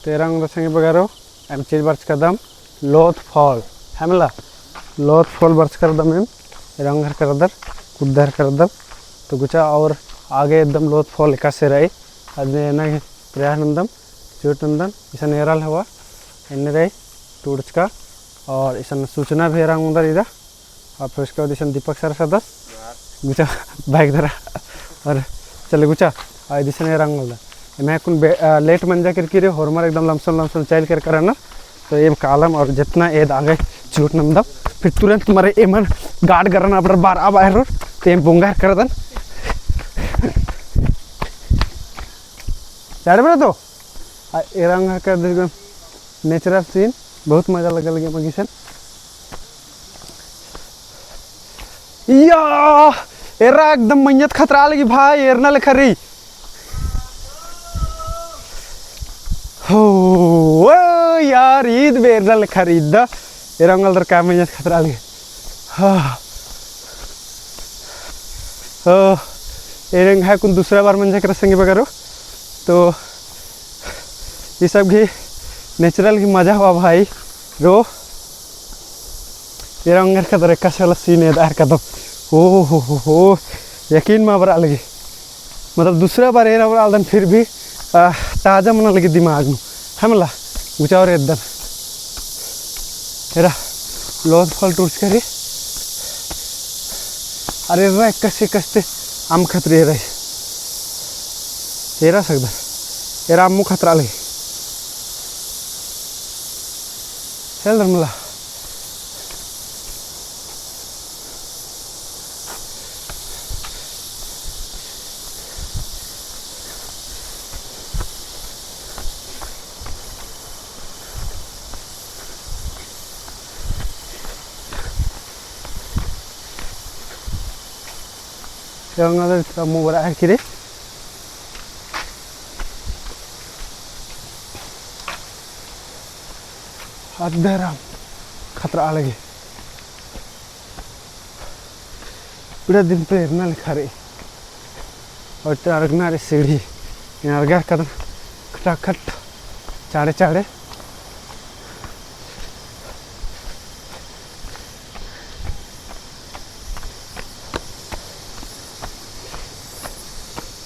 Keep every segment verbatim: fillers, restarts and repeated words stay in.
तो एरा ओंगदर संगी बगरो, एम चइल बरचकदम लोथ फॉल, है मला? लोथ फॉल बरचकदम एम, एरा ओंगदर करदर, कुद्दर करदम। तो गुचा और आगे एकदम लोथ फॉल एकासे रई, अदने एन्ने प्रयास नन्दम, चोट नन्दन, इसन एरा ले हवा, एन्ने रई, टूड़चका, और इसन सूचना भी एरा ओंगदर इदा। और फिर उसके बाद इसन दीपक सर सदस गुचा बाइक धरा और चले गुचा। और इदिसन एरा ओंगदर एम्है कुन बे-, आ, लेट मंजा किरकी रे, होरमर एकदम लमसम लमसम चइल केरका रअनर। तो एम कालम और जितना एद आगे चोट नन्दम, फिर तुरंत मरे एमन गार्ड गरन अबड़र बार अब आयर रोड, तो एम बोंगा करदन। चाड़े बड़ा तो आ, एरा ओंगदर का एकदम natural scene, बहुत मजा लगा लगे मगिसन। या, एरा एकदम मइय्याँ ती खतरा लगी भाई, एरना लेखा रई। हो, ओ यार, ईद बे एरना लेखा रई, ईद दा। एरा ओंगदर का मइय्याँ ती खतरा लगी। हाँ। ओ, एरा एंग्है कुन दूसरा बार मंजा केरा संगी बगरो। तो ई सब गही natural गही मजा हवा भाई रो। एरा ओंगदर का दर एकासे वाला scene एदर कदम। ओ हो हो हो, यकीन मा बरआ लगी। मतलब दूसरा बार एरा बरआ लगदन फिर भी, आ, ताजा मना लगी दिमाग नू। है मला? गुचा और एदन। एरा, लोथ फॉल टूड़चका रई। अरे एरा एकासे एकासे ती अम्म खतरी एरा। एरा सकदर। एरा अम्म खतरा लगी। हेलदर मला। एरा ओंगदर का मोबरा है किरे। अदरा खतरा लगी। इबड़ा दिम ती एरना लेखा रई। और इत्ते अरगना रई सीढ़ी। एन अरगर कदन खटाखट चाड़े चाड़े।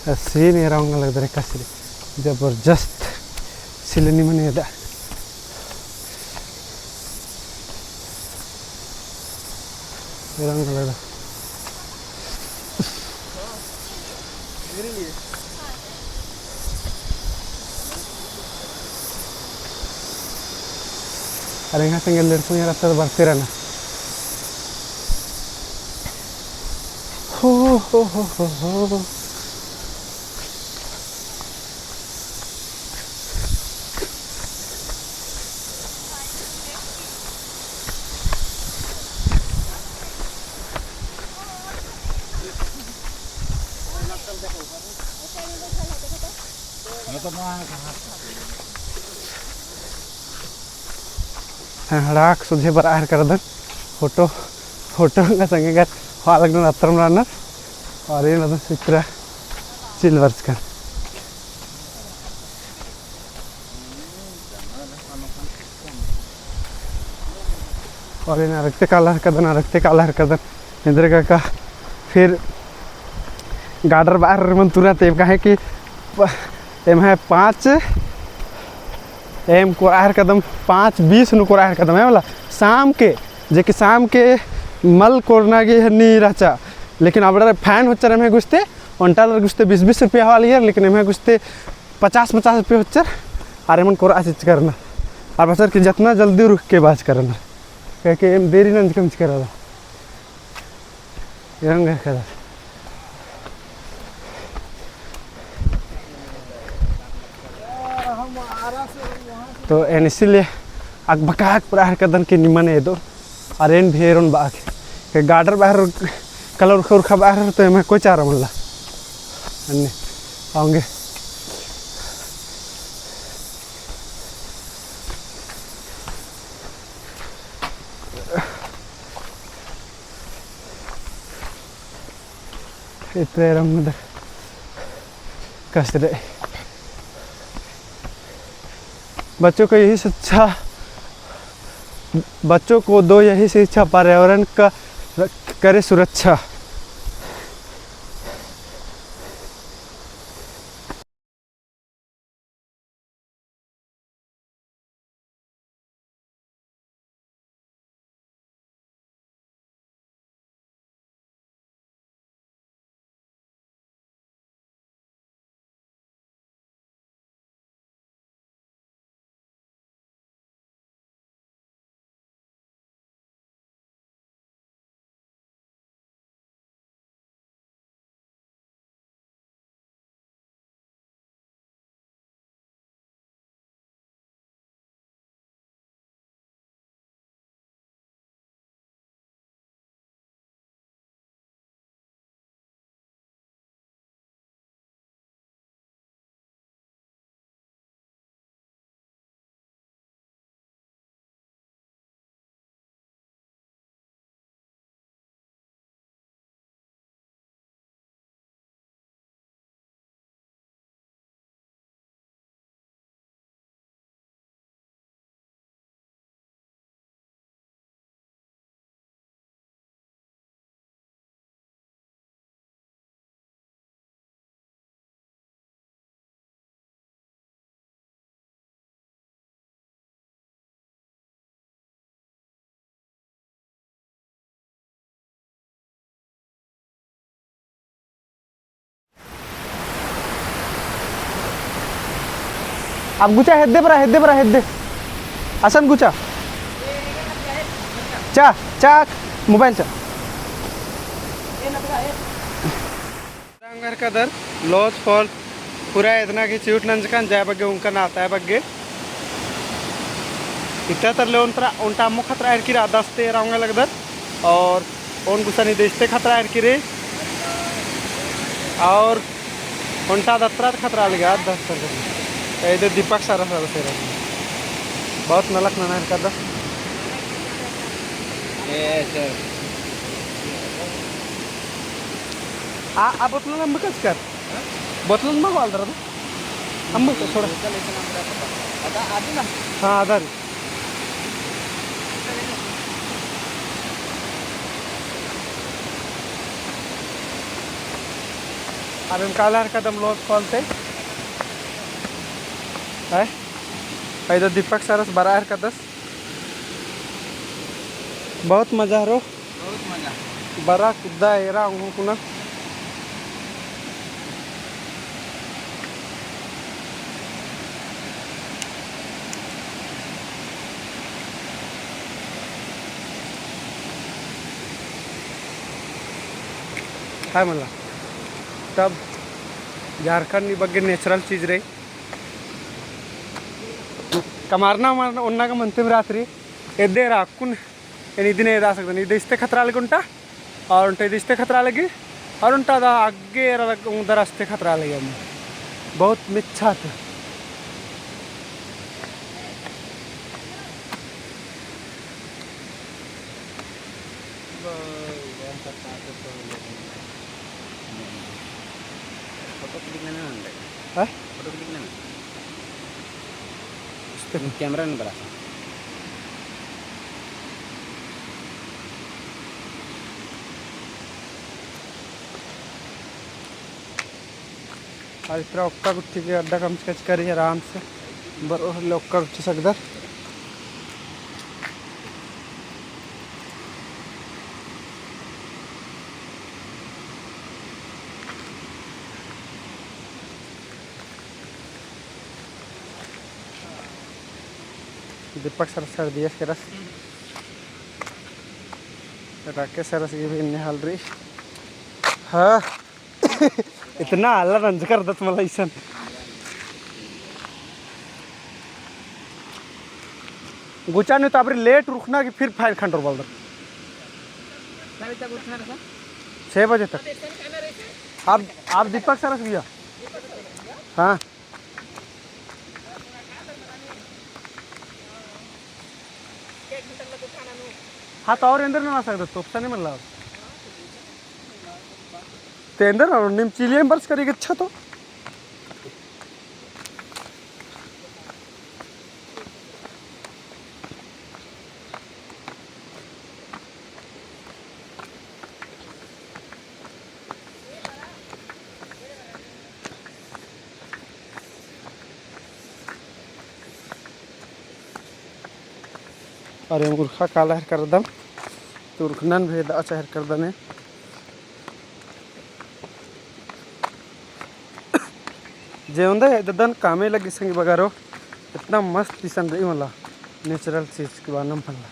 आ scene एरा ओंगा लगदर एकासे रई। जबरदस्त। सिले निमन एदर। एरा ओंगा लगदर। अरे एंगा संगे लड़कों यार अब तो बरते रहना। हो, हो, हो, हो, हो। हाँ, हड़ाक सोझे बरआ हेलरकदन। फोटो, फोटो का संगे का हवा लगनर अतरम रअनर। और एन अदन सित्रा चिल बरचकन। और एन अरगते काला हेलरकदन, अरगते काला हेलरकदन। एन्देरगे का फिर गाडर बअर एमन तुरंत एम काहे कि प-, एम्है पाँच, एम कोरआ हेलरकदम, पाँच बीस नू कोरआ हेलरकदम, है मला? शाम के, जे कि शाम के मल कोरना गे हन्नी रहचा, लेकिन अबड़र fan होच्चर एम्है गुस्ते, ओन्टा आलर गुस्ते बीस बीस रुपया हवा लगियर, लेकिन एम्है गुस्ते पचास पचास रुपया होच्चर, आर एमन कोरआ चिच्चका रअनर। आर बाचर कि जतना जल्दी उरखके बाचका रअनर, काहे कि एम देरी नंजकम चिच्चका रअदम। एरा ओंगा हेलरकदर। तो एन इसीलिए अकबकाय कोरआ हेलरकदन कि निमन एदो। और एन भी एरोन बआ गे। कि गाडर बअर कला उरखा उरखा बअर तो एम्है कोई चारा मल्ला। अन्ने आंगे। इतरे रंग दर कसरे। बच्चों को यही शिक्षा, बच्चों को दो यही शिक्षा, पर्यावरण का र-, करे सुरक्षा। अब गुचा हेद्दे बरा, हेद्दे बरा, हेद्दे। असन गुचा। चा, चा, mobile चा। रंगर कदर, Lower Falls, पूरा एदना की चूट नंजकन, जाय बग्गे उनका नाताय बग्गे। इत्ता तरले ओन तरा, ओन्टा अम्मो खतरा एरकी रआ दस्ते रआ ओंगा लगदर। और ओन गुसन इदे इस्ते खतरा एरकी रई। और ओन्टा दत्रा त खतरा लगी, आद दस्तर कर। इदे दीपक सरस, सरस एरा। बहुत नलख नना एरका द। ए, सर। आ, आ बोतलन अम्बकच कर। बोतलन मा वाल दरा दो। अम्बक थोड़ा। हाँ, आधा रई। अब एम काला एरकदम Lower Falls ती। है? इदे दीपक सरस बरआ एरकदस। बहुत मजा हरो। बहुत मजा। बरआ कुद्दा एरा ओंगो कुना। है मला। तब झारखंड नी बग्गे natural चीज रई। कमारना मारना ओन्ना का मनते में रात रई। एद्दे एरा अक्कुन एन इदिन एदा सकदन, इदे इस्ते खतरा लगी ओन्टा, और ओन्टा इदे इस्ते खतरा लगी, और ओन्टा दा आगे एरा लग-, उंगदर अस्ते खतरा लगी। अम्म बहुत मिच्छा ती। Photo click नना नंदे। हाँ? Photo click नना। Camera नंबर आ। आज पूरा ओक्का गुट्ठी के अड्डा कमचकच करी आराम से। बरओ होले ओक्का गुट्ठी सकदर। दीपक सर, सर दियस केरस। राकेश सरस गे भी इन्ने हाल रई। हाँ। इतना आलर नंजकर दत मला इसन। गुचा नी तो अबरी late रुकना कि फिर fine खंडोर बलदर। छह बजे तक। आप, आप दीपक सरस भैया। हाँ। हाँ, तो और एन्देर नना सकदत, तो option ही मल्ला। ते एन्देर नना, नीम चिलियम बरचकरी गे अच्छा तो। अरे मुर्खा काला हेरकर दम, तुरखनन भेदा चाहे हेरकर दने। जे ओन्दा एददन कामे लगी संगी बगरो, इतना मस्त इसन रई मला, natural चीज के बानम फल्ला।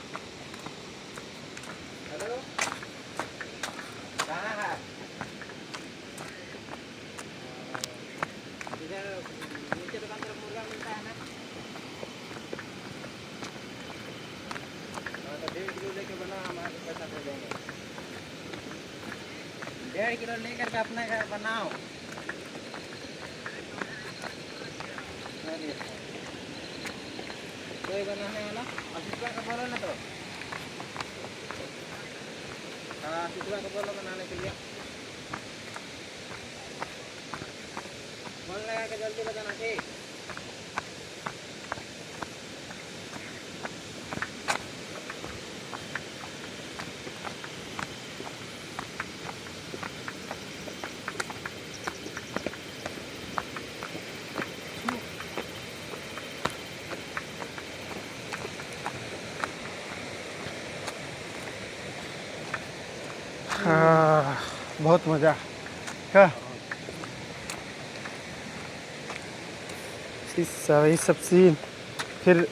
इधर नीचे दुकान तरफ मुर्गा मिलता है ना? हाँ, तो डेढ़ किलो लेके बनाओ, हम आपको पैसा दे देंगे। डेढ़ किलो लेकर के अपना घर बनाओ। अरे, कोई बनाने वाला? असितवा का बोलो ना तो। हाँ, असितवा का बोलो बनाने के लिए। फोन लगा के जल्दी बताना, ठीक? हाँ, बहुत मजा। का? इस सब, इस सब सीन। फिर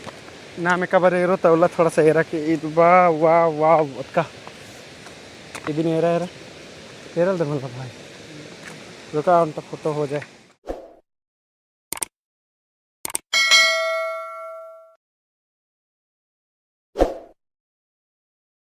नाम एका बार एरो तौला थोड़ा सा एरा के ईद वाह, वाह, वाह, ओतका। इदिन एरा, एरा। एरल दे मल भाई। रुका, ओन्टा फोटो हो जाए।